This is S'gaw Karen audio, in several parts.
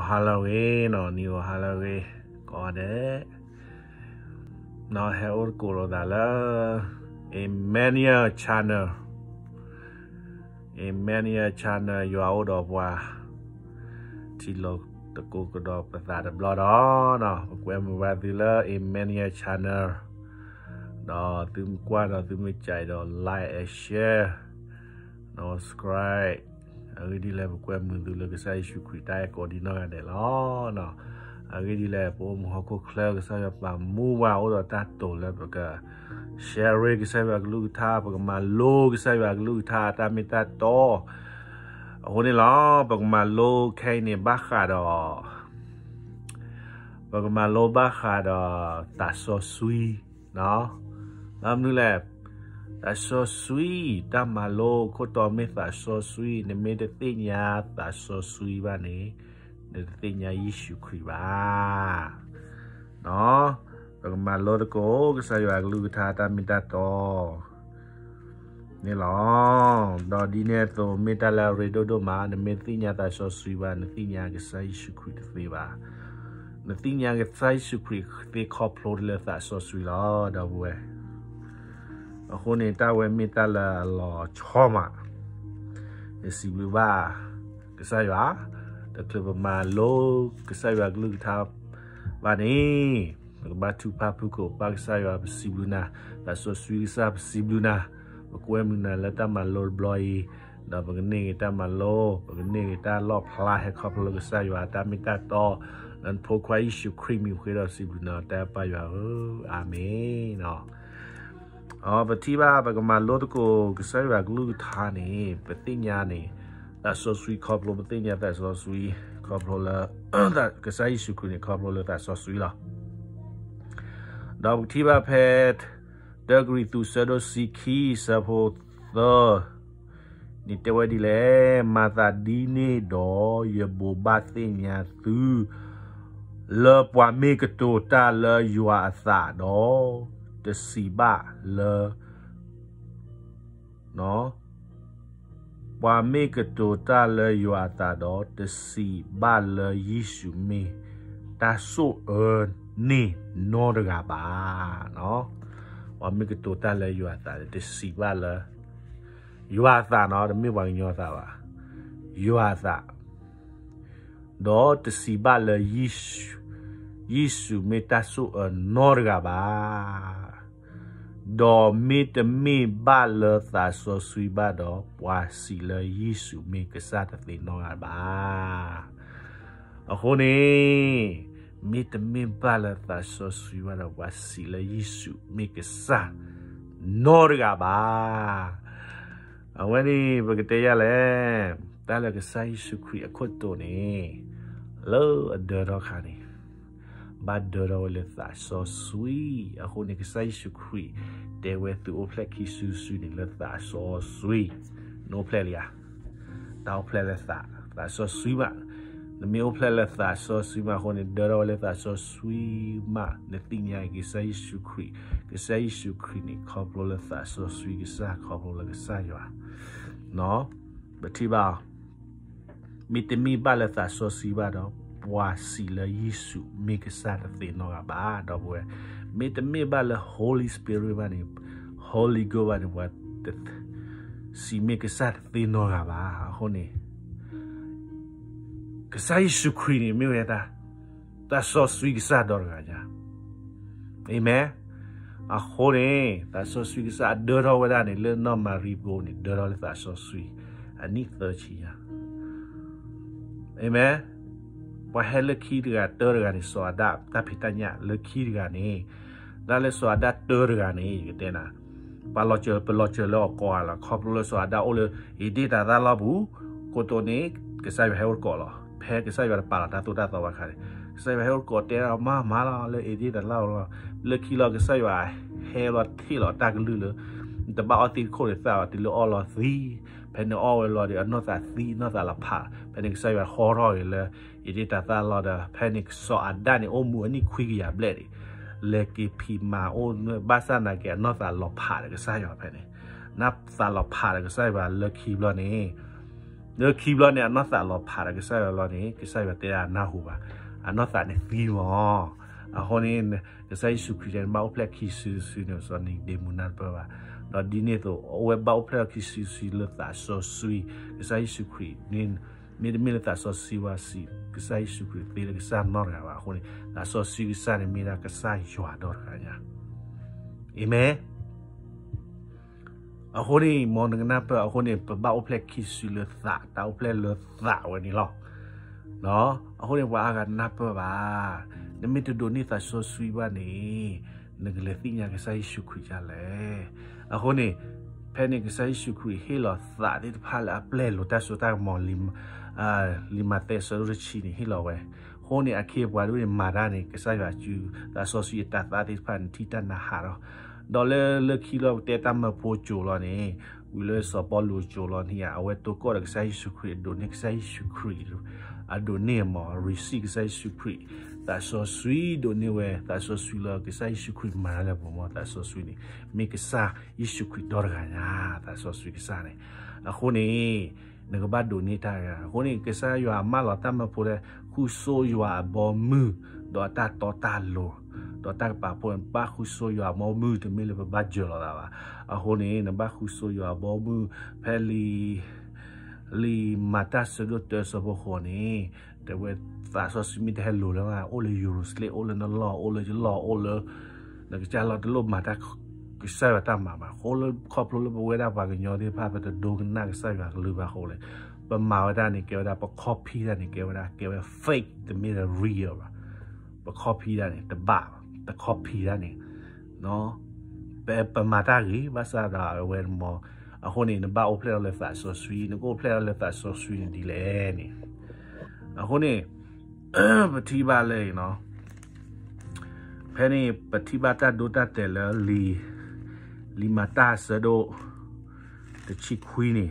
ဟါလၢအဂ့ၤနီၤ, နံၤဂီၤဟါလၢအဂ့ၤ ကိးဂၤဒဲး, နီၤ ဟဲအိၣ်သကိးလိာ်သးလၢ Emmanuel Channel, Emmanuel Channel ယွၤအိၣ်ဒီးပှၤ, ထံၣ်လိာ်သကိးကဒီးပသးတဘျီဒီး, ပကွဲမုာ်ဘၣ်သုလၢ Emmanuel Channel, ဒီးသုမ့ၢ်ကွၢ်ဒီးသုမ့ၢ်ကဲးဒီး like and share, ဒီး subscribe, အဂ့ၢ်ဒ်လဲၣ် ပကွဲမုာ်သုလၢကစၢ်ယ့ၣ်ၡူးခရံာ်တၢ်အဲၣ်ကိးဒံနီၢ်ဂၤဒဲးလီၤ. အဂ့ၢ်ဒ်လဲၣ် ပအိၣ်မူဟီၣ်ခိၣ်ချၢ ကစၢ်ယွၤပာ်မူပှၤအိၣ်ဒီးတၢ်တိာ်လၢပက share ကစၢ်ယွၤကလုၢ်ကထါ, ပကမၤလိကစၢ်ယွၤကလုၢ်ကထါ တၢ်မ့ၢ်တၢ်တီ အဃိန့ၣ်လီၤ. ပကမၤလိခဲအံၤန့ၣ် ဘၣ်ဃးဒီး ပကမၤလိဘၣ်ဃးဒီး သးစီဆှံ, ဘၣ်မနုၤလဲၣ်, သးစီဆှံ, တၢ်မၤလိခိၣ်တီမ့ၢ်သးစီဆှံ, နမ့ၢ်တသ့ၣ်ညါသးစီဆှံဘၣ်န့ၣ်, နတသ့ၣ်ညါယ့ၣ်ၡူးခရံာ်ဘၣ်. ပကမၤလိသကိး ကစၢ်ယွၤကလုၢ်ကထါတၢ်မ့ၢ်တၢ်တီ န့ၣ်လီၤ. ဒီးဒ်န့ၣ်အသိး မ့ၢ်တၢ်လၢအရ့ဒိၣ်ဒိၣ်မး, နမ့ၢ်တသ့ၣ်ညါသးစီဆှံဘၣ်, နသ့ၣ်ညါကစၢ်ယ့ၣ်ၡူးခရံာ်တသ့ဘၣ်. နသ့ၣ်ညါကစၢ်ယ့ၣ်ၡူးခရံာ်သ့ခီဖျိလၢသးစီဆှံလီၤ ဒီပုၢ်ဝဲၢ်. အဃိန့ၣ် တၢ်ဝဲမ့ၢ်တၢ်လၢအလီၤဆီမး, ယစံးဘျုးဘၣ်ကစၢ်ယွၤ, တချုးပမၤလိကစၢ်ယွၤကလုၢ်ကထါဘၣ်န့ၣ်, ပကဘါထုကဖၣ်ဖုၣ်ကိာ်, ပၢ်ကစၢ်ယွၤပစံးဘျုးနၤ, သးစီဆှံကစၢ်ပစံးဘျုးနၤ, ပကွဲမုာ်နၤလၢတၢ်မၤလိတဘျီအံၤ, ဒီးပကန့ၢ်က့ၤတၢ်မၤလိ, ပကန့ၢ်က့ၤတၢ်လီၣ်ဖျါဟဲခီဖျိလၢကစၢ်ယွၤတၢ်မ့ၢ်တၢ်တီ, လၢနဖိခွါယ့ၣ်ၡူးခရံာ်မံၤဃ့ဒီးစံးဘျုးနၤတၢ်ပၢ်ယွၤဧၢ, အၤမ့ၣ်. ပထံၣ်ဘၣ် ပကမၤလိသကိးကစၢ်ယွၤကလုၢ်ကထါန့ၣ် ပသ့ၣ်ညါန့ၣ် သးစီဆှံခီဖျိ, ပသ့ၣ်ညါသးစီဆှံ ခီဖျိလၢ ကစၢ်ယ့ၣ်ၡူးခရံာ်န့ၣ် ခီဖျိလၢသးစီဆှံလီၤ. ဒီးပကထံၣ်ဘၣ်ဖဲ တၢကရံၣ်သူး ဆၢဒိၣ်ဆံခံ ဆၢဖိသၢ န့ၣ်တဲဝဲဒ်လဲၣ်, မၤသးဒ်န့ၣ်ဒီး ယဘိးဘၣ်သ့ၣ်ညါသု လၢပှၤမ့ၢ်ကတိၤတၢ်လၢယွၤအသးဒီး တစံးဘၣ်လၢ ပှၤမ့ၢ်ကတိၤတၢ်လၢယွၤအသးဒီး တစံးဘၣ်လၢယ့ၣ်ၡူးမ့ၢ်တၢ်ဆိၣ်အၢန့ၣ်နီတဂၤဘၣ်. ပှၤမ့ၢ်ကတိၤတၢ်လၢယွၤအသးဒီး တစံးဘၣ်လၢ ယွၤအသးနီၤ, တမ့ၢ်ပှၤကညီအသးဘၣ်, ယွၤအသး, ဒီးတစံးဘၣ်လၢ ယ့ၣ်ၡူးမ့ၢ်တၢ်ဆိၣ်အၢနီတဂၤဘၣ်. ဒီးမ့တမ့ၢ်ဘၣ်လၢသးစီဆှံဘၣ်ဒီး ပှၤစံးလၢယ့ၣ်ၡူးမ့ၢ်ကစၢ်တသ့နီတဂၤဘၣ်. အဃိန့ၣ် မ့တမ့ၢ်ဘၣ်လၢသးစီဆှံဘၣ်ဒီး ပှၤစံးလၢယ့ၣ်ၡူးမ့ၢ်ကစၢ်နီတဂၤဘၣ်. အဝဲန့ၣ် ပကတဲယၤလဲၣ်, တၢ်လၢကစၢ်ယ့ၣ်ၡူးခရံာ်အခိၣ်တိာ်န့ၣ် လၢအဒၢထီၣ်အခါန့ၣ် ဘၣ်ဒၢထီၣ်ဝဲလၢသးစီဆှံ. အဃိန့ၣ် ကစၢ်ယ့ၣ်ၡူးခရံာ် တဲဝဲသုအိၣ်ဖျဲၣ်ခံစုတစုန့ၣ်လၢသးစီဆှံ, နအိၣ်ဖျဲၣ်လံဧါ. တၢ်အိၣ်ဖျဲၣ်လၢသး, သးစီဆှံမး, နမ့ၢ်အိၣ်ဖျဲၣ်လၢသးစီဆှံမးအဃိန့ၣ် ဒၢထီၣ်ဝဲလၢသးစီဆှံမး, နသ့ၣ်ညါကစၢ်ယ့ၣ်ၡူးခရံာ်, ကစၢ်ယ့ၣ်ၡူးခရံာ်န့ၣ် ခီဖျိလၢသးစီဆှံကစၢ်, ခီဖျိလၢကစၢ်ယွၤ ပထံၣ်ဘၣ်အီၤ, မ့တမ့ၢ်ဘၣ်လၢသးစီဆှံဘၣ်ဒီး ပှၤစံးလၢယ့ၣ်ၡူးမ့ၢ်ကစၢ်တသ့နီတဂၤဘၣ်, ဒီပုၢ်ဝဲၢ်. မ့တမ့ၢ်ဘၣ်လၢ Holy Spirit ဘၣ်န့ၣ်, Holy Ghost ဘၣ်န့ၣ် ပှၤတ, စံးမ့ၢ်ကစၢ်တသ့နီတဂၤဘၣ်. အဃိန့ၣ် ကစၢ်ယ့ၣ်ၡူးခရံာ်န့ၣ် မ့ၢ်ဝဲဒၣ် သးစီဆှံကစၢ်ဒီတဂၤညါ. အၤမ့ၣ်. အဃိန့ၣ် သးစီဆှံကစၢ်အဒၢထီၣ်ဝဲဒၣ်န့ၣ် လၢနီၢ်မၤရံပူၤန့ၣ် ဒၢထီၣ်လၢသးစီဆှံ အနံၣ်သၢဆံညါ. အၤမ့ၣ်. ပှၤဟဲလၢခံတဂၤတၢတဂၤန့ၣ် စီၤအၤဒၣ်တၢ်ဖံးတၢ်ညၣ်လၢခံတဂၤန့ၣ်, တၢ်လၢစီၤအၤဒၣ်တၢတဂၤန့ၣ် ယကတဲနၤ, ပှၤလီၤစၢၤ, ပလီၤစၢၤလၢအီၤကိးဂၤလီၤ. ခီဖျိလၢစီၤအၤဒၣ်အိၣ်လၢ ဧ့ဒ့ၣ်တၤသၣ်လီၢ်ပူၤ, ကိတိာ်န့ၣ် ကစၢ်ယွၤဟဲအိၣ်သကိးလီၤ. ဖဲကစၢ်ယွၤတပာ်လီၤတၢ်သိၣ်တၢ်သီဘၣ်အခါန့ၣ်, ကစၢ်ယွၤဟဲအိၣ်သကိးတဲအီၤမၤမၤလီၤ လၢဧ့ဒ့ၣ်တၤသၣ်လီၢ်လီၤ. လၢခံလီၤ ကစၢ်ယွၤဟဲလီၤထံၣ်လီၤတၢ်ကလုၢ်လၢ တဘၣ်အီၣ်သံတခိၣ်န့ၣ် သၣ်အီၤတုၤလၢအီၣ်လီၤသံ. ဖဲန့ၣ်အီၣ်ဝဲလီၤဒီး အနီၢ်သးသံ အနီၢ်သးလီၤဖး. ဖဲန့ၣ်ကစၢ်ယွၤဟီထီၣ်က့ၤလၢ ဧ့ဒ့ၣ်တၤသၣ်လီၢ်ဒီး ဖဲန့ၣ်စီၤအၤဒၣ်န့ၣ် အိၣ်မူအနံၣ်ခွံကယၤဘျဲၣ်န့ၣ်, လဲၤက့ၤဖံးမၤအိၣ် ဘၣ်ဆၣ်နာ်က့ၤ အနီၢ်သးလီၤဖးဒီးကစၢ်ယွၤဖဲန့ၣ်, နီၢ်သးလီၤဖးဒီးကစၢ်ယွၤလၢခံဘျီန့ၣ် လၢခံဘျီန့ၣ် အနီၢ်သးလီၤဖးဒီးကစၢ်ယွၤလီၤန့ၣ် ကစၢ်ယွၤတဲဒၣ်နၢ်ဟူဘၣ်, အနီၢ်သးန့ၣ်သံမၢ်. အဃိန့ၣ် ကစၢ်ယ့ၣ်ၡူးခရံာ်တဲ နဘၣ်အိၣ်ဖျဲၣ်ခံစုတစုန့ၣ် စီၤနံၤကဒ့မူးနၢ်တပၢၢ်ဘၣ်. ဒီးဒ်န့ၣ်အသိး အဝဲဘၣ်အိၣ်ဖျဲၣ်ထီၣ်ခံစုတစုလၢသးစီဆှံ, ကစၢ်ယ့ၣ်ၡူးခရံာ်န့ၣ် မ့တမ့ၢ်လၢသးစီဆှံဘၣ်စံး ကစၢ်ယ့ၣ်ၡူးခရံာ်သ့လၢကစၢ်နီတဂၤဘၣ်အဃိန့ၣ် သးစီဆှံကစၢ်န့ၣ်မ့ၢ်ဒၣ်ကစၢ်ယွၤဒီတဂၤညါ. အၤမ့ၣ်. အဃိန့ၣ် မ်နကနၢ်ပၢၢ်အဃိန့ၣ် ပဘၣ်အိၣ်ဖျဲၣ်ခံစုလၢသး, တၢ်အိၣ်ဖျဲၣ်လၢသးဝဲန့ၣ်လီၤ. အဃိန့ၣ် ပှၤအါဂၤနၢ်ပၢၢ်ဘၣ်, နမ့ၢ်တဒိးန့ၢ်သးစီဆှံဘၣ်န့ၣ် နကလဲၤသ့ၣ်ညါကစၢ်ယ့ၣ်ၡူးခရံာ်ဒ်လဲၣ်. အဃိန့ၣ် ဖဲန့ၣ်ကစၢ်ယ့ၣ်ၡူးခရံာ်ဟ့ၣ်လီၤသးသ့ၣ်တဖၣ်လၢအပျဲၢ်အလိၤတၢ်စိတၢ်ကမီၤ လံာ်မၤသဲအဆၢဒိၣ်တဆံန့ၣ် ဟ့ၣ်လီၤဝဲ. အဃိန့ၣ် အခ့အပှၤဒ်န့ၣ် မၤတၢ်န့ၣ် ကစၢ်ယွၤစု သးစီဆှံအတၤသၣ်သ့ၣ်တဖၣ်န့ၣ် ထံၣ်တၢ်နၢ်ဟးဒီး, ဒီးလၢလၢခံလီၤ ပတဲတၢ်မၢဖိကိၤလီၤန့ၣ်, ဝံၤလၢစီၤပီလူးကိၤလီၤန့ၣ်ဧါ, အဝဲတိၢ်ကီၢ်ဒီးကစၢ်ယ့ၣ်ၡူးခရံာ်, အဒိးန့ၢ်ကစၢ်ယ့ၣ်ၡူးခရံာ်, အဒိးန့ၢ်မၢ်, receive ကစၢ်ယ့ၣ်ၡူးခရံာ်, သးစီဆှံဒိးန့ၢ်ဝဲ, သးစီဆှံလၢကစၢ်ယ့ၣ်ၡူးခရံာ်မၤတၢ်လၢပဂီၢ်, သးစီဆှံန့ၣ် မ့ၢ်ကစၢ်ယ့ၣ်ၡူးခရံာ်ဒီတဂၤညါ, သးစီဆှံကစၢ်န့ၣ်. အဃိန့ၣ် နကဘၣ်ဒိးန့ၢ်တၢ်ဂၤ, အဃိန့ၣ် ကစၢ်ယွၤမၢလီၤတၢ်မၢဖိလၢ ဃုဆိယွၤအဘီမုၢ်, ဒီးတၢ်တီတၢ်လိၤ, ဒီးတၢ်ကပာ်ဖှိၣ်န့ၣ် ဘၣ်ဃုဆိယွၤအဘီမုၢ်, တမ့ၢ်လၢပဘၣ်စၢၤလီၤသးဘၣ်. အဃိန့ၣ် နဘၣ်ဃုဆိယွၤအဘီမုၢ်, ဖဲလံာ်, လံာ်မၤတၢ်ဆၢဒိၣ်တၢဆၢဖိဃိးန့ၣ်, တဲဝဲသးစီဆှံမ့ၢ်တဟဲလိၤလၢၤဘၣ်, အိၣ်လၢယရူၤၡလ့ၣ်, အိၣ်လၢနလီၢ်, အိၣ်လၢယလီၢ်, အိၣ်လၢ နကစၢ်လီၤ, တလိၣ်မၤတၢ် ကစၢ်ယွၤတၢ်မၤဘၣ်. အဃိလၢခီဖျိလၢပဝဲဒၣ်ပှၤကညီသ့ၣ်တဖၣ် ပတဒိကနၣ်ကစၢ်ယွၤကလုၢ်ဘၣ်အဃိလဲၣ်, ပမၤဝဲဒၣ်န့ၣ် ကဲဝဲဒၣ် ပ copy တၢ်န့ၣ် ကဲဝဲဒၣ် ကဲဝဲ fake တမ့ၢ်ဒီး real ဘၣ်. ပ copy တၢ်န့ၣ် တဘၣ်ဘၣ်, တ copy တၢ်န့ၣ် ပမၤတၢ်ဂ့ၤ ဘၣ်ဆၣ်ဒီးအဝဲမၢ, အဃိန့ၣ် နဘၣ်အိၣ်ဖျဲၣ်ထီၣ်လၢသးစီဆှံ, နကအိၣ်ဖျဲၣ်ထီၣ်လၢသးစီဆှံန့ၣ်ဒ်လဲၣ်န့ၣ်. အဃိန့ၣ် ပထံၣ်ဘၣ်လၢ ဖဲန့ၣ် ပထံၣ်ဘၣ်တၢ်ဒိတၢ်တဲာ်လၢလံာ်, လံာ်မၤတၢ်ဆၢဒိၣ်တဆံခွံန့ၣ်,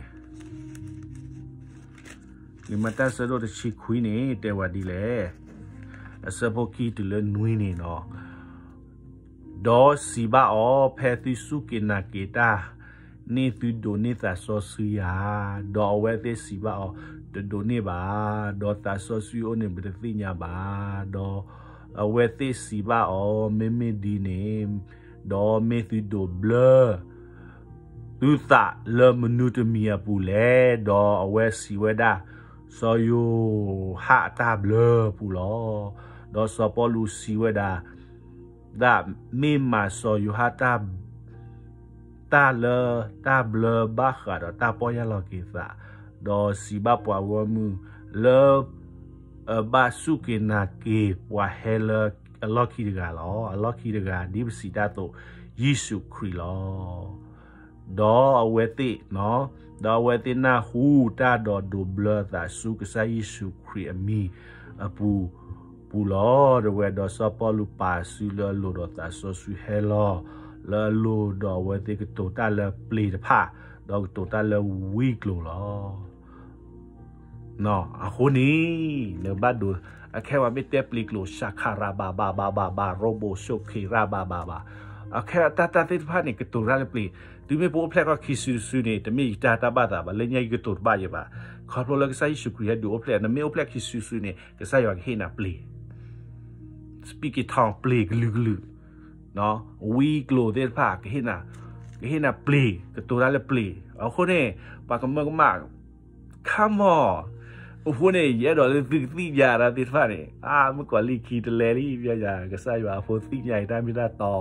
လံာ်မၤတၢ်ဆၢဒိၣ်တဆံခွံန့ၣ် တဲဝဲဒ်လဲၣ်, အဆၢဖိခံတုၤလၢနွံန့ၣ်လီၤ. ဒီးစံးဘၣ်အီၤ, ဖဲသုစူၢ်က့ၤနာ်က့ၤတၢ်န့ၣ် သုဒိးန့ၢ်သးစီဆှံဧါ. ဒီးအဝဲသ့ၣ်စံးဘၣ်အီၤ, တဒိးန့ၢ်ဘၣ်, ဒီးသးစီဆှံအိၣ်န့ၣ် ပတသ့ၣ်ညါဘၣ်. ဒီးအဝဲသ့ၣ်စံးဘၣ်အီၤ, မ့မ့ၢ်ဒ်န့ၣ်, ဒီးမ့ၢ်သုဒိးဘျၢ သုသးလၢမနုၤတမံၤအပူၤလဲၣ်. ဒီးအဝဲစံးဝဲဒၣ်, စီၤယိၤဟၣ်အတၢ်ဘျၢပူၤလီၤ. ဒီးစီၤပီလူးစံးဝဲဒၣ်, ဒၣ်မ့ၢ်မးစီၤယိၤဟၣ် တၢ်လၢတၢ်ဘျၢဘၣ်ဃးဒီးတၢ်ပီၢ်ယၢ်လီၤက့ၤသး, ဒီးစံးဘၣ်ပှၤဂီၢ်မုၢ်လၢ အဘၣ်စူၢ်က့ၤနာ်က့ၤပှၤဟဲလၢအလီၢ်ခံတဂၤလီၤ. အလီၢ်ခံတဂၤ ဒ်ပစံးတၢ်အသိး, ယ့ၣ်ၡူးခရံာ်လီၤ. ဒီးအဝဲသ့ၣ်, ဒီးအဝဲသ့ၣ်နၢ်ဟူတၢ်ဒီးဒိးဘျၢသးဆူကစၢ်ယ့ၣ်ၡူးခရံာ်အမံၤအပူၤ, ပူၤလီၤ. တဲဝဲဒီးစီၤပီလူးပာ်စုလၢအလိၤဒီးသးစီဆှံဟဲလီၤလၢအလိၤ, ဒီးအဝဲသ့ၣ်ကတိၤတၢ်လၢပျ့ၤတဖၣ်, ဒီးကတိၤတၢ်လၢဝံကျိၤလီၤ. အဃိန့ၣ် နဘၣ်ဒိး, အခဲဝဲမ့ၢ်တဲပျ့ၤကျိာ် ရှခရဘဘဘဘဘ ရိဘိၣ် ရှခရဘဘဘ, အခဲတၢ်တၢ်သ့ၣ်တဖၣ်န့ၣ် ကတိၤတၢ်လၢပျ့ၤ, တုၤမ့ၢ်ပအိၣ်ဖျဲၣ်ထီၣ်ခံစုတစုန့ၣ် တမ့ၢ်ယတၢ်တၢ်ဘၣ်သးဘၣ်, လၢညါယကတိၤတဘၣ်ယဲဘၣ်, ခီဖျိလၢကစၢ်ယ့ၣ်ၡူးခရံာ်ဟဲဒုးအိၣ်ဖျဲၣ်, နမ့ၢ်အိၣ်ဖျဲၣ်ခံစုတစုန့ၣ် ကစၢ်ယွၤကဟ့ၣ်နၤပျ့ၤ speak in tongue ပျ့ၤကလုာ်ကလုာ်, ဝံကျိၤသ့ၣ်တဖၣ် ကဟ့ၣ်နၤပျ့ၤ, ကတိၤတၢ်လၢပျ့ၤ. အဃိန့ၣ် ပှၤကမၢကမၣ် come on, အဃိန့ၣ် ယအဲၣ်ဒိးလၢသုကသ့ၣ်ညါတၢ်သ့ၣ်တဖၣ်န့ၣ်, မုၣ်ကီၤလံၢ်ခံတလဲလံ, ကစၢ်ယွၤအဖိသ့ၣ်ညါအံၤတၢ်မ့ၢ်တၢ်တီ,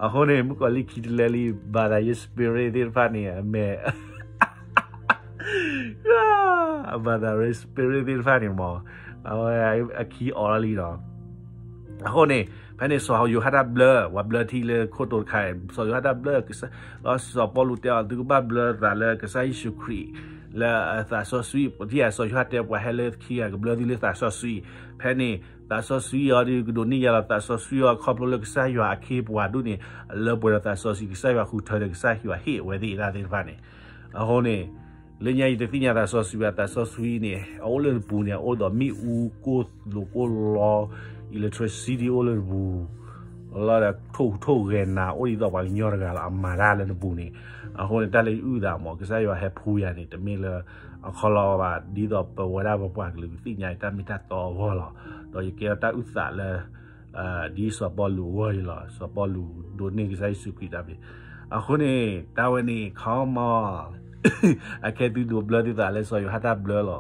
အဃိန့ၣ် မုၣ်ကီၤလံၢ်ခံတလဲလံ, ဘၣ်သးယဲ spirit သ့ၣ်တဖၣ်န့ၣ် အမဲာ် ဘၣ်သးရ့ spirit သ့ၣ်တဖၣ်န့ၣ်မး, အဝဲအခံအီၤလီၤလံဒီး, အဃိန့ၣ် ဖဲန့ၣ်စီၤယိၤဟၣ်တၢ်ဘျၢ, ပှၤဘျၢထံလၢခိၣ်တိၤတခါ, စီၤယိၤဟၣ်တၢ်ဘျၢ, ဒီးစီၤပီလူးတဲအီၤ သုကဘၣ်ဘျၢသးလၢကစၢ်ယ့ၣ်ၡူးခရံာ်, လၢသးစီဆှံ, ပထံၣ်ဧါ, စီၤယိၤဟၣ်တဲပှၤဟဲလၢခံဂၤကဘျၢသုလၢသးစီဆှံ, ဖဲန့ၣ် သးစီဆှံအီၤဒီးကဒိးန့ၢ်ယၤလီၤ, သးစီဆှံအီၤခီဖျိလၢကစၢ်ယွၤအခ့အပှၤဒိၣ်န့ၣ်, လၢပှဲၤဒီးသးစီဆှံ ကစၢ်ယွၤဃုထၢဒီးကစၢ်ယွၤဟ့ၣ်အဝဲသ့ၣ်တၢ်သ့ၣ်တဖၣ်န့ၣ်, အဃိန့ၣ် လၢညါယတသ့ၣ်ညါသးစီဆှံဘၣ်, သးစီဆှံန့ၣ် အအိၣ်လၢနပူၤန့ၣ် အအိၣ်ဒီးမ့ၣ်အူကိၢ်လိၤကိၢ်လီ, electricity အိၣ်လၢနပူၤ, လီၤဒီးထိၣ်ဟူးထိၣ်ဂဲၤနၤ အိၣ်ဒ်သိးပှၤကညီတဂၤလီၤ အမၤတၢ်လၢနပူၤန့ၣ်, အဃိန့ၣ် တၢ်လၢယအုၣ်သးမး ကစၢ်ယွၤဟဲဖှူယၤန့ၣ် တမ့ၢ်လၢအခီလီၤဘၣ် ဒ်သိးပဝဲဒၣ်ပပှၤကလုာ်ကသ့ၣ်ညါအံၤ တၢ်မ့ၢ်တၢ်တီအဂီၢ်လီၤ. ဒီးယကဲထီၣ်တၢ်အုၣ်သးလၢ ဒ်စီၤပီလူးအဂီၢ်အံၤလီၤ. စီၤပီလူးဒိးန့ၢ်ကစၢ်ယ့ၣ်ၡူးခရံာ်တၢ်ဖဲ အဃိန့ၣ် တၢ်ဝဲန့ၣ် ခီမီ အခဲသုဒိးဘျၢသုသးလၢစီၤယိၤဟၣ်တၢ်ဘျၢလီ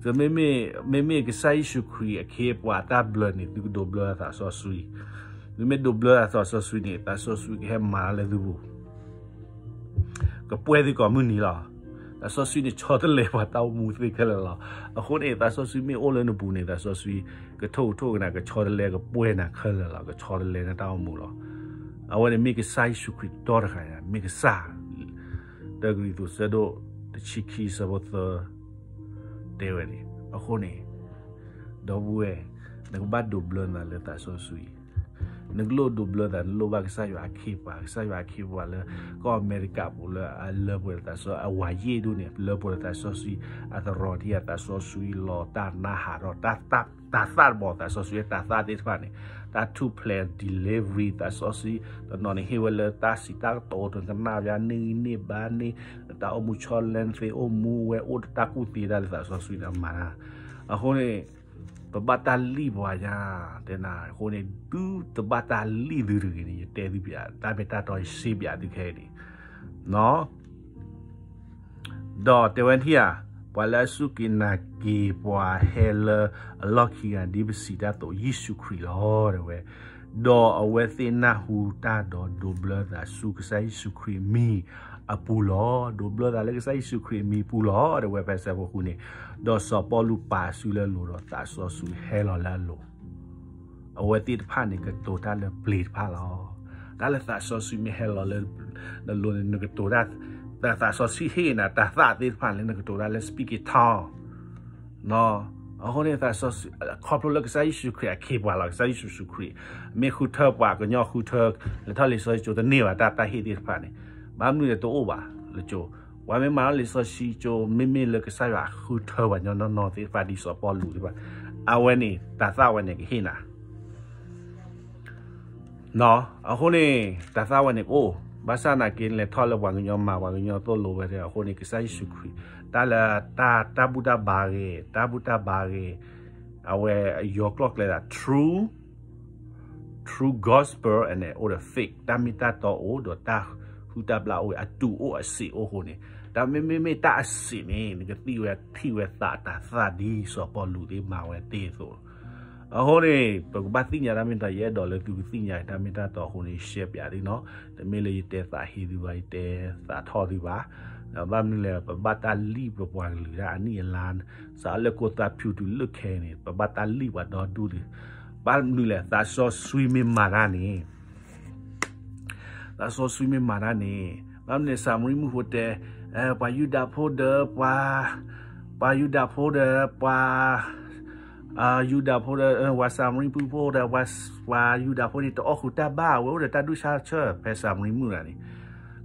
ၤ. မ့မ့ၢ် မ့မ့ၢ်ကစၢ်ယ့ၣ်ၡူးခရံာ်အခ့အပှၤတၢ်ဘျၢန့ၣ် သုကဒိးဘျၢသးစီဆှံ, သုမ့ၢ်ဒိးဘျၢသးစီဆှံန့ၣ် သးစီဆှံကဟဲမၤလၢသုပူၤ ကပှဲၤသုကိးမုၢ်နံၤလီၤ. သးစီဆှံန့ၣ်ဆီတလဲပှၤတၢ်အိၣ်မူသ့ခဲလၢာ်လီၤ. အဃိန့ၣ် သးစီဆှံမ့ၢ်အိၣ်လၢနပူၤန့ၣ် သးစီဆှံကထိၣ်ကထိၣ်ကနၤ ကဆီတလဲကပှဲၤနၤခဲလၢာ်လီၤ. ကဆီတလဲနတၢ်အိၣ်မူလီၤ. အဝဲန့ၣ်မ့ၢ်ကစၢ်ယ့ၣ်ၡူးခရံာ်တီတခါ မ့ၢ်ကစၢ် တၢကရံၣ်သူး ဆၢဒိၣ်တဆံခံ ဆၢဖိသၢ တဲဝဲန့ၣ်. အဃိန့ၣ် ဒီပုၢ်ဝဲၢ် နကဘၣ်ဒိးဘျၢနသးလၢသးစီဆှံ နကလိၣ်ဒိးဘျၢသး နလိၣ်ဘၣ်ကစၢ်ယွၤအခ့အပှၤ, ကစၢ်ယွၤအခ့အပှၤလၢ ကီၢ်အမဲရကၤပူၤလၢအလၢပှဲၤလၢသးစီဆှံ အဝၤယ့ၢ်ဒိၣ်န့ၣ် လၢပှဲၤလၢသးစီဆှံ, အသရိာ်ထံအသးစီဆှံ လီၤတၢ်နါဟးထီၣ် တၢ်သၣ်တဘီ သးစီဆှံတၢ်သၣ်သ့ၣ်တဖၣ်န့ၣ် တၢ်ထူၣ်ဖျဲး delivery သးစီဆှံ တနီၤန့ၣ်ဟ့ၣ်ဝဲလၢတၢ်စံးတၢ်ကတိၤတကနၣ်ဘၣ် န့ၢ်ဂံၢ်န့ၢ်ဘါန့ၢ် တၢ်အိၣ်မူဆီလဲသ့အိၣ်မူဝဲအိၣ်တၢ်ကူၣ်သ့တၢ်လၢသးစီဆှံန့ၣ်မၤတၢ်. အဃိန့ၣ် ပဘၣ်တၢ်လံၣ်ပှၤညါ တဲနၤ အဃိန့ၣ် သုတဘၣ်တၢ်လံၣ်သုတဂ့ၤန့ၣ် ယတဲသုပျး တၢ်မ့ၢ်တၢ်တီယစ့ပျးသုခဲအံၤန့ၣ် ဒီးတဲဝဲထံၣ်ဧါ, ပှၤလၢအစူၢ်က့ၤနာ်က့ၤပှၤဟဲလၢအလီၢ်ခံဂၤ ဒ်ပစံးတၢ်အသိး ယ့ၣ်ၡူးခရံာ်လီၤ တဲဝဲ, ဒီးအဝဲသ့ၣ်နၢ်ဟူတၢ်ဒီးဒိးဘျၢသးဆူကစၢ်ယ့ၣ်ၡူးခရံာ်အမံၤအပူၤလီၤ, ဒိးဘျၢသးလၢကစၢ်ယ့ၣ်ၡူးခရံာ်အမံၤအပူၤလီၤ တဲဝဲ ဖဲဆၢဖိဃုန့ၣ်, ဒီးစီၤပီလူးပာ်စုလၢအလိၤဒီးသးစီဆှံဟဲလီၤလၢအလိၤ အဝဲသ့ၣ်တဖၣ်န့ၣ် ကတိၤတၢ်လၢပျ့ၤတဖၣ်လီၤ. တၢ်လၢသးစီဆှံမ့ၢ်ဟဲလီၤလၢနလိၤန့ၣ် နကတိၤတၢ်, သးစီဆှံဟ့ၣ်နၤ တၢ်သၣ်သ့ၣ်တဖၣ်လၢနကတိၤတၢ်လၢ speak in tongue အဃိန့ၣ် သးစီဆှံ ခီဖျိလၢကစၢ်ယ့ၣ်ၡူးခရံာ်အခ့အပှၤလီၤ. ကစၢ်ယ့ၣ်ၡူးခရံာ် မ့ၢ်ဃုထၢပှၤကညီဃုထၢ လဲၤထီၣ်လံာ်စီဆှံကၠိတန့ၢ်ဘၣ် တၢ်တၢ်ဟ့ၣ်သ့ၣ်တဖၣ်န့ၣ် ဘၣ်မနုၤလဲၣ်တအိၣ်ဘၣ်လၢကၠိ, ပှၤမ့ၢ်မၤထီၣ်လံာ်စီဆှံကၠိ မ့မ့ၢ်လၢကစၢ်ယွၤဃုထၢပှၤကညီနီၢ်နီၢ်သ့ၣ်တဖၣ်ဒ်စီၤပီလူးသ့ၣ်တဖၣ် အဝဲန့ၣ် တၢ်သၣ်ဝဲန့ၣ်ကဟ့ၣ်နၤ အဃိန့ၣ် တၢ်သၣ်ဝဲန့ၣ်ကအိၣ်, ဘၣ်ဆၣ်နာ်က့လဲၤထီၣ်လၢပှၤကညီမၤပှၤကညီသိၣ်လိဝဲဒၣ် အဃိန့ၣ် ကစၢ်ယ့ၣ်ၡူးခရံာ် တၢ်လၢတၢ် တၢ်ဘူၣ်တၢ်ဘါဂ့ၤ တၢ်ဘူၣ်တၢ်ဘါဂ့ၤ အဝဲယီၤကျီၢ်ကျဲဒၣ် true, true gospel န့ၣ် အိၣ်ဒီး fake တၢ်မ့ၢ်တၢ်တီအိၣ်ဒီးတၢ်ဟုၣ်တၢ်ဘျၣ်အိၣ် အတူးအိၣ်အစ့းအိၣ်အဃိန့ၣ်, တၢ်မ့မ့ၢ်မ့ၢ်တၢ်အစ့းန့ၣ် နကသံၣ်ဝဲထံၣ်ဝဲသးတၢ်သၣ်ဒ်စီၤပီလူးသ့ၣ်မၤဝဲတ့ၢ်အသိး အဃိန့ၣ် ပကဘၣ်သ့ၣ်ညါတၢ်မ့ၢ်တၢ် ယအဲၣ်ဒိးလၢသုကသ့ၣ်ညါတၢ်မ့ၢ်တၢ်တီအဃိန့ၣ် ရှဲပၠးသုနီၤ, တမ့ၢ်လၢယတဲသးဟ့သုဘၣ် ယတဲသးထီၣ်သုဘၣ်, ဘၣ်မနုၤလဲၣ် ပဘၣ်တၢ်လံၣ်ပပှၤကလုာ်တၢ်အနံၣ်အလါ, စးလၢကိသးဖၠူတုၤလၢခဲအံၤန့ၣ် ပဘၣ်တၢ်လံၣ်ပှၤဒီဒူၣ်ဒံး, ဘၣ်မနုၤလဲၣ် သးစီဆှံမ့ၢ်မၤတၢ်န့ၣ် သးစီဆှံမ့ၢ်မၤတၢ်န့ၣ် ဘၣ်မနုၤလဲၣ် စၤမရံမုၣ်ဖိတဲ, ပှၤယူဒၤဖိဒီး ပှၤ ပှၤယူဒၤဖိဒီး ပှၤ ယူဒၤဖိဒီး ပှၤစၤမရံမုၣ်ဖိဒီး ပှၤယူဒၤဖိန့ၣ် တအီၣ်ဃုာ်တၢ်ဘၣ် အဝဲအိၣ်ဒီးတၢ်ဒူၣ်တၢ်ဆၢ ဖဲစၤမရံမုၣ်တဂၤန့ၣ်,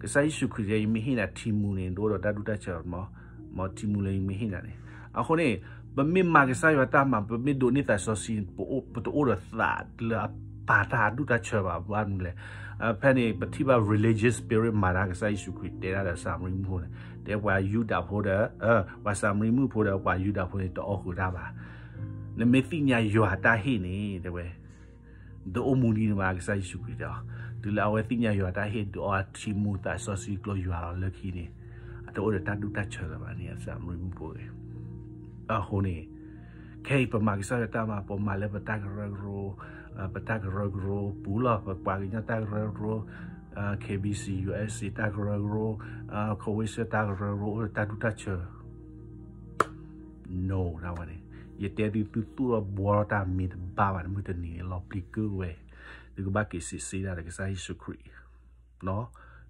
ကစၢ်ယ့ၣ်ၡူးခရံာ်တဲ ယမ့ၢ်ဟ့ၣ်နၤထံမူန့ၣ် နတအိၣ်ဒီးတၢ်ဒူၣ်တၢ်ဆၢဘၣ်, မ့ၢ်ထံမူလၢယမ့ၢ်ဟ့ၣ်နၤန့ၣ်, အဃိန့ၣ် ပမ့ၢ်မၤကစၢ်ယွၤတၢ်မၤ ပမ့ၢ်ဒိးန့ၢ်သးစီဆှံ ပတအိၣ်ဒီးသးလၢအပာ်တၢ်ဒူၣ်တၢ်ဆၢဘၣ် ဘၣ်မနုၤလဲၣ်, ဖဲန့ၣ် ပထံၣ်ဘၣ် religious spirit မၤတၢ် ကစၢ်ယ့ၣ်ၡူးခရံာ်တဲဒၣ်ဒီးစၤမရံမုၣ်ဖိန့ၣ်, တဲပှၤယူဒၤဖိဒီး ပှၤစၤမရံမုၣ်ဖိဒီး ပှၤယူဒၤဖိန့ၣ် တအီၣ်ဃုာ်တၢ်ဘၣ်, နမ့ၢ်သ့ၣ်ညါယွၤတၢ်ဟ့ၣ်န့ၣ် တဲဝဲ တအိၣ်မူဒံးန့ၣ်ဘၣ် ကစၢ်ယ့ၣ်ၡူးခရံာ်တဲအီၤ, တုၤလၢအဝဲသ့ၣ်ညါယွၤတၢ်ဟ့ၣ် ဒုးအီထံမူသးစီဆှံကျိယွၤလီၤလၢခံန့ၣ်, အတအိၣ်ဒီးတၢ်ဒူၣ်တၢ်ဆၢလၢၤဘၣ်န့ၣ် အစၤမရံမုၣ်ဖိဂ့ၤ, အဃိန့ၣ် ခဲအံၤပမၤကစၢ်ယွၤတၢ်မၤ ပမၤလၢပတၢ်ကရၢကရိ, ပတၢ်ကရၢကရိပူၤလီၤ ပပှၤကညီတၢ်ကရၢကရိ, KBC USA တၢ်ကရၢကရိ, Croatia တၢ်ကရၢကရိ အိၣ်ဒီးတၢ်ဒူၣ်တၢ်ဆၢ No ဒၣ်ဝဲန့ၣ်, ယတဲသု သုသူၣ်ထီၣ်ဘှီထီၣ်တၢ်မ့ၢ်တဘၣ်ဘၣ်န့ၣ် မုၢ်တနံၤန့ၣ် လီၤပျံၤကုၢ်ဝဲ, သုကဘၣ်က့ၤစံးစ့ဒၣ်ဒီးကစၢ်ယ့ၣ်ၡူးခရံာ်,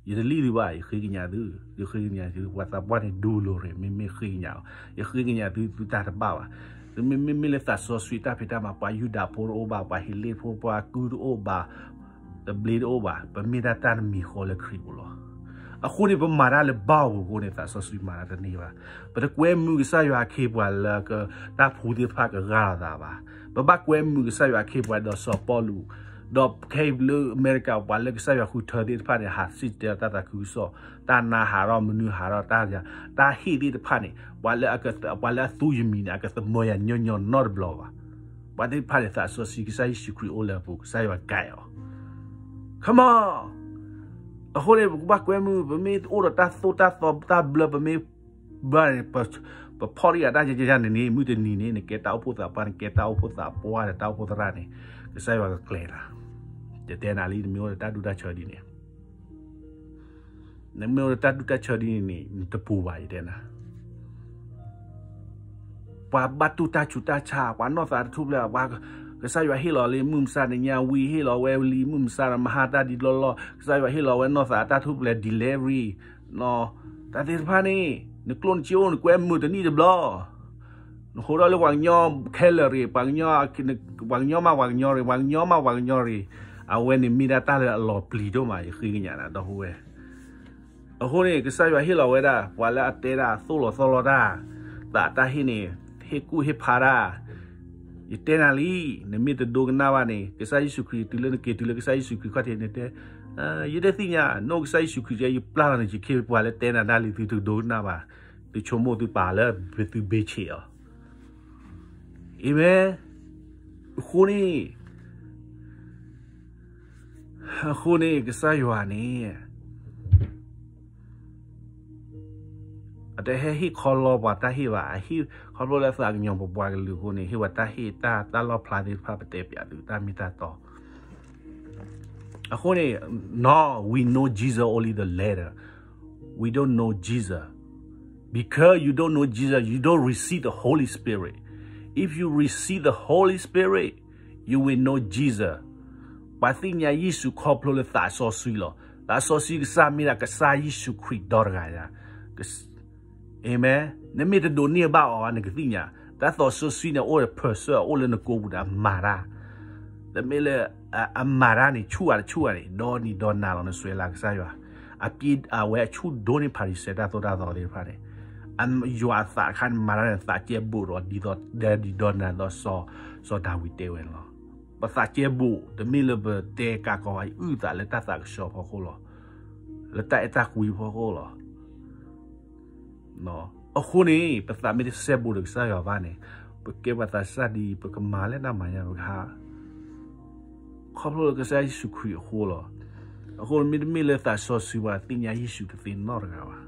ယတလံၣ်သုဘၣ် ယဃ့ကညးသု, ယဃ့ကညးသု ပှၤသးပှၢ်န့ၣ်ဒူလိၤရ့ၣ် မ့မ့ၢ်ဃ့ကညးလီၤ, ယဃ့ကညးသု သုတၢ်တဘၣ်ဘၣ်, မ့မ့ၢ်မ့ၢ်လၢသးစီဆှံတၢ်ဖံးတၢ်မၤ ပှၤယူဒၤဖိတအိၣ်ဘၣ် ပှၤဟ့းလ့ၣ်ဖိ ပှၤကုၢ်တအိၣ်ဘၣ် တဘျ့တအိၣ်ဘၣ် ပမ့ၢ်တၢ်တၢ်တမံၤဃီလၢခရံာ်ပူၤလီၤ. အဃိန့ၣ် ပမၤတၢ်လၢဘၣ်အပူၤအဃိန့ၣ် သးစီဆှံမၤတၢ်တန့ၢ်ဘၣ်. ပတကွဲမုာ်ကစၢ်ယွၤအခ့အပှၤလၢ တၢ်ဖိသ့ၣ်တဖၣ်ကဂၢ်လီၤသးဘၣ်. ပဘၣ်ကွဲမုာ်ကစၢ်ယွၤအခ့အပှၤဒီးစီၤပီလူး ဒီးခဲအံၤလၢအမဲရကၤ ပှၤလၢကစၢ်ယွၤဃုထၢသ့ၣ်တဖၣ်န့ၣ် ဟးစံၣ်တဲၤတၢ်သးခုကစီၣ်, တၢ်နါဟးထီၣ် မနုၤဟးထီၣ် တၢ်ယၤ, တၢ်ဟ့ၣ်သ့ၣ်တဖၣ်န့ၣ် ပှၤလၢအက, ပှၤလၢအသူယမံၤန့ၣ် အကသမၢယၤညီညီနီတဘျီဘၣ်. ပှၤသ့ၣ်တဖၣ်န့ၣ် သးစီဆှံ ကစၢ်ယ့ၣ်ၡူးခရံာ်အိၣ်လၢအပူၤ, ကစၢ်ယွၤကဲအီၤ Come on. အဃိန့ၣ် ပကဘၣ်ကွဲမုာ်, ပမ့ၢ်အိၣ်ဒီးတၢ်သိၣ်တၢ်သီတၢ်ဘျၢ ပမ့ၢ်ဘၣ်န့ၣ် ပဖီၣ်တယၤတၢ်ယၤယၤန့ၣ်န့ၣ် မုၢ်တနံၤန့ၣ် နကဲတၢ်အိၣ်ဖှိၣ်သးပှၢ်, နကဲတၢ်အိၣ်ဖှိၣ်သးပှၢ်ဒီးတၢ်အိၣ်ဖှိၣ်သရၣ်န့ၣ် ကစၢ်ယွၤကကျဲၤနၤ. ယတဲနၤလံ နမ့ၢ်အိၣ်ဒီးတၢ်ဒူတၢ်ဆၢဒ်န့ၣ်, နမ့ၢ်အိၣ်ဒီးတၢ်ဒူတၢ်ဆၢဒ်န့ၣ်န့ၣ် နတပူၤဘၣ် ယတဲနၤ ပှၤဘၣ်တူၢ်တၢ်ဆူးတၢ်ဆါ, ပှၤနီၢ်သးတထူၣ်ဖျဲး, ပှၤ, ကစၢ်ယွၤဟ့ၣ်လီၤလံမုၢ်မဆါ, နညါဝံၤဟ့ၣ်လီၤဝဲလံမုၢ်မဆါ, မဟါတၢ်ဒ်လီၢ်လီၢ်, ကစၢ်ယွၤဟ့ၣ်လီၤဝဲနီၢ်သးတၢ်ထူၣ်ဖျဲး delivery, တၢ်သ့ၣ်တဖၣ်န့ၣ် နကျိၣ်နစ့အိၣ် နကွဲမုာ်တနံၣ်တဘျီ နဃိထီၣ်လၢပှၤကညီခဲလၢာ်ရ့ၣ်, ပှၤကညီမးပှၤကညီရ့ၣ်, ပှၤကညီမးပှၤကညီရ့ၣ်, အဝဲန့ၣ်မ့ၢ်ဒၣ်တၢ်လၢအလီၤပျံၤဒိၣ်မး ယဃ့ကညးနၤဒီပုၢ်ဝဲၢ်. အဃိန့ၣ် ကစၢ်ယွၤဟ့ၣ်လီၤဝဲဒၣ် ပှၤလၢအတဲဒၣ်သိၣ်လီၤသီလီၤတၢ်, သးတၢ်ဟ့ၣ်န့ၣ်, ဟ့ၣ်ကူၣ်ဟ့ၣ်ဖးတၢ်, ယတဲနၤလံ, နမ့ၢ်တဒိကနၣ်ဘၣ်န့ၣ် ကစၢ်ယ့ၣ်ၡူးခရံာ် တုၤလၢနက့ၤတုၤလၢကစၢ်ယ့ၣ်ၡူးခရံာ်ခီၣ်ထံးန့ၣ်တဲ, ယတသ့ၣ်ညါ, နအိၣ်ကစၢ်ယ့ၣ်ၡူးခရံာ် ယပျၢ်လီၤန့ၣ် ယခ့ပှၤလၢတဲနၤတၢ်လံ သုတဒိကနၣ်ဘၣ်, သုဆိကမိၣ်သုပာ်လၢသုဘ့ၣ်ဆ့းအီၤ. အၤမ့ၣ်. အဃိန့ၣ် အဃိန့ၣ် ကစၢ်ယွၤန့ၣ် အတဟဲဟ့ၣ်ခီလီပှၤတၢ်ဟ့ၣ်ဘၣ်, အဟ့ၣ်ခီဖျိလၢသးကညီၤပပှၤကလုာ်အဃိန့ၣ် ဟ့ၣ်ဝဲတၢ်ဟ့ၣ်တၢ်, တၢ်လီၣ်ဖျါသ့ၣ်တဖၣ် ပတဲပၠးသုတၢ်မ့ၢ်တၢ်တီ. အဃိန့ၣ်, no, we know Jesus only the letter. We don't know Jesus. Because you don't know Jesus, you don't receive the Holy Spirit. If you receive the Holy Spirit, you will know Jesus. ပှၤသ့ၣ်ညါယ့ၣ်ၡူးခီဖျိလၢသးစီဆှံလီၤ. သးစီဆှံကစၢ်မ့ၢ်ဒၣ်ကစၢ်ယ့ၣ်ၡူးခရံာ်ဒီတဂၤညါ. အၤမ့ၣ်. နမ့ၢ်တဒိးန့ၢ်ဘၣ်အီၤ နကသ့ၣ်ညါ, တၢ်သးစီဆှံန့ၣ် အိၣ်ဒီး person အိၣ်လၢနကိးပူၤဒီးအမၤတၢ်, တမ့ၢ်လၢ အမၤတၢ်န့ၣ် ဆူၣ်အါတဆူၣ်အါန့ၣ် ဒီနံၤဒီနၤလီၤ နစွဲလၢကစၢ်ယွၤ, အဝဲအဆူၣ်ဒိၣ်န့ၢ်ဖၤရံၤၡဲတၢ်သိၣ်တၢ်သီသ့ၣ်တဖၣ်န့ၣ်, ယွၤအသးတခါန့ၣ် မၤတၢ်န့ၣ် သးကဲဘူးဒီး ဒ်သိးဒီနၤဒီး စီၤဒၤဝံးတဲဝဲန့ၣ်လီၤ. ပသးကဲဘူး တမ့ၢ်လၢပတဲကးကီး အုၣ်သးလၢတၢ်သးကဆှီဖီခိၣ်လီၤ, လၢတၢ်အဲၣ်တၢ်ကွံဖီခိၣ်လီၤ. အဃိန့ၣ် ပသးမ့ၢ်တစဲဘူးဒီးကစၢ်ယွၤဘၣ်န့ၣ်, ပကဲပှၤသးစၢ်ဒ်အံၤ ပကမၤလၢတၢ်မၤညါ ပကဟး ခီဖျိလၢကစၢ်ယ့ၣ်ၡူးခရံာ်အဃိလီၤ. အဃိမ့တမ့ၢ်လၢသးစီဆှံဘၣ် သ့ၣ်ညါယ့ၣ်ၡူးတသ့နီတဂၤဘၣ်.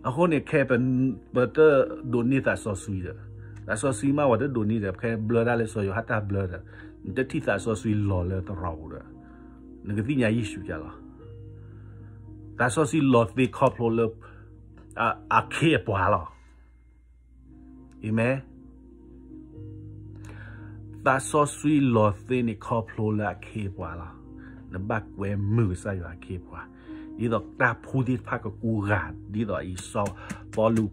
အဃိန့ၣ် ခဲပ, ပတဒိးန့ၢ်သးစီဆှံဒီး, သးစီဆှံမး ပှၤတဒိးန့ၢ်ဒီး ဖဲဘျၢတၢ်လၢစီၤယိၤဟၣ်တၢ်ဘျၢဒီး, နတထံၣ်သးစီဆှံလီၤလၢသရိာ်ပူၤဒီး, နကသ့ၣ်ညါယ့ၣ်ၡူးကလီၤ. သးစီဆှံလီၤသ့ခီဖျိလၢ အခ့အပှၤလီၤ. အၤမ့ၣ်. သးစီဆှံလီၤသ့န့ၣ်ခီဖျိလၢအခ့အပှၤလီၤ. နဘၣ်ကွဲမုာ်ကစၢ်ယွၤအခ့အပှၤ, ဒ်သိးတၢ်ဖှူသ့ၣ်တဖၣ်ကကူဂာ်, ဒ်သိးအံၤစီၤပီလူး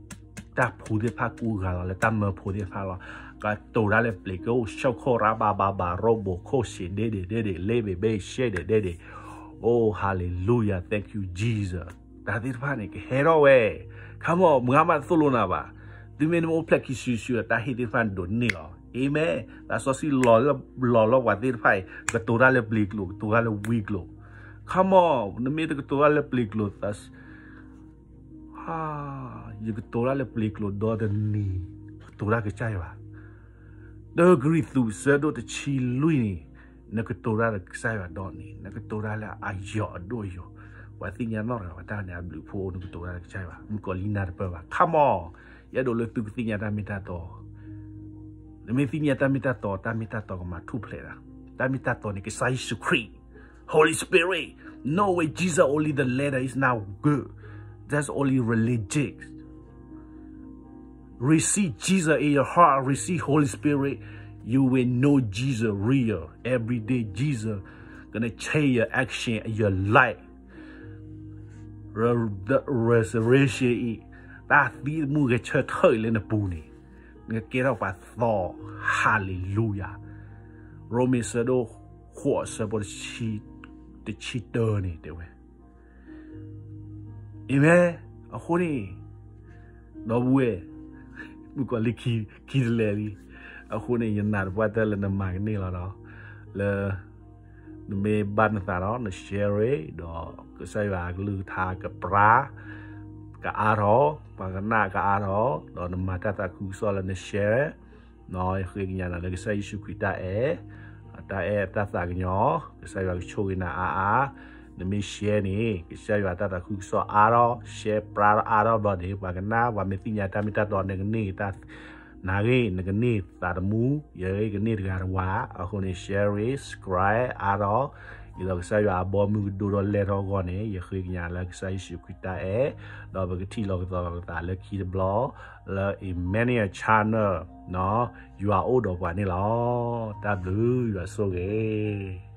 တၢ်ဖှူသ့ၣ်တဖၣ်ကူဂာ်လီၤ လၢတၢ်မၢဖိသ့ၣ်တဖၣ်လီၤ. ကတိၤတၢ်လၢပျ့ၤကအိၣ် ဆိခိၣ်ရၢဘၤဘၤဘၤရိဘိခိၣ်ရှ့ဒ့ဒ့ဒ့ဒ့ လ့ဘ့ဘ့ရှ့ဒ့ဒ့ဒ့. Oh hallelujah, thank you Jesus. တၢ်သ့ၣ်တဖၣ်န့ၣ် ကဟဲထီၣ်ဝဲ, come on, မုၢ်ဂၤမးတသိၣ်လိနၤဘၣ်. သုမ့ၢ်တအိၣ်ဖျဲၣ်ခံစုတစုဒီး တၢ်ဟ့ၣ်သ့ၣ်တဖၣ်န့ၣ်ဒိးန့ၢ်လီၤ. အၤမ့ၣ်. သးစီဆှံလီၤလီၤလီၤပှၤသ့ၣ်တဖၣ်အံၤ ကတိၤတၢ်လၢပျ့ၤကျိာ် ကတိၤတၢ်လၢဝံကျိာ်, come on, နမ့ၢ်တကတိၤတၢ်လၢပျ့ၤကျိာ် ယကတိၤတၢ်လၢပျ့ၤကျိာ်ဒီတနံၤ, ကတိၤတၢ်ကစၢ်ယွၤ, တၢကရံၣ်သူး ဆၢဒိၣ်တဆံလွံၢ်န့ၣ်, နကတိၤတၢ်လၢကစၢ်ယွၤဒီနံၤ, နကတိၤတၢ်လၢအယိာ်အဒိၣ်အယိာ်, ပှၤသ့ၣ်ညါနီတဂၤဘၣ် တၢ်န့ၣ်အဘျုးအဖှိၣ် နကတိၤတၢ်လၢကစၢ်ယွၤ မုၣ်ကီၤလံၢ်နၢ်တပၢၢ်ဘၣ် come on. ယအဲၣ်ဒိးလၢသုကသ့ၣ်ညါတၢ်မ့ၢ်တၢ်တီ, နမ့ၢ်သ့ၣ်ညါတၢ်မ့ၢ်တၢ်တီ တၢ်မ့ၢ်တၢ်တီကမၤထူၣ်ဖျဲးနၤ, တၢ်မ့ၢ်တၢ်တီန့ၣ် ကစၢ်ယ့ၣ်ၡူးခရံာ် Holy Spirit. No way, Jesus, only the letter is not good. That's only religious. Receive Jesus in your heart, receive Holy Spirit. You will know Jesus real. Every day Jesus gonna change your action and your life. Re-, the resurrection အံၤ, တၢ်သံမူဂဲၤဆၢထၢၣ်အံၤလၢနပူၤန့ၣ်, နကကဲထီၣ်ပှၤသီ, hallelujah. ရိမ့ၤ ဆၢဒိၣ်ဃိး ဆၢဖိတဆံတၢန့ၣ် တဲဝဲ အၤမ့ၣ်. အဃိန့ၣ်, ဒီပုၢ်ဝဲၢ်, မုၣ်ကီၤလံၢ်ခံတလဲလံ, အဃိန့ၣ် ယနာ်သပှၢ်တၢၢ်လၢနမၤကန့ၢ်လီၤဒီး, လၢ နမ့ၢ်ဘၣ်နသးဒီး န share ဒီး ကစၢ်ယွၤအကလုၢ်ကထါကပြၢ ကအါထီၣ်, ပှၤကနၣ်ကအါထီၣ်, ဒီးနမၤတၢ်သးခုကစီၣ်လၢန share ယဃ့ကညးနၤလၢကစၢ်ယ့ၣ်ၡူးခရံာ်တၢ်အဲၣ်, တၢ်အဲၣ်တၢ်သးကညီၤ, ကစၢ်ယွၤကဆိၣ်ဂ့ၤနၤအါအါ, နမ့ၢ် share န့ၣ် ကစၢ်ယွၤတၢ်သးခုကစီၣ်အါထီၣ်, share ပြၢထီၣ်အါထီၣ်ဘျီန့ၣ် ပှၤကနၣ် ပှၤမ့ၢ်သ့ၣ်ညါတၢ်မ့ၢ်တၢ်တီန့ၣ် ကန့ၢ်တၢ် နၤဂ့ၤ နကန့ၢ်သးသမူ, ယဂ့ၤကန့ၢ်တဂၤတဝၤ, အဃိန့ၣ် share it, subscribe အါထီၣ်, ဒ်သိးကစၢ်ယွၤအဘီအမုၢ်ကဒိၣ်ထီၣ်လဲၢ်ထီၣ်အဂီၢ်န့ၣ် ယဃ့ကညးလၢကစၢ်ယ့ၣ်ၡူးခရံာ်တၢ်အဲၣ်, ဒီးပကထံၣ်လိာ်ကသီလိာ်ပသးလၢခံတဘျီ, လၢ Emmanuel Channel, ယွၤအိၣ်ဒီးပှၤန့ၣ်လီၤ. တၢ်ဘျုးယွၤဆိၣ်ဂ့ၤ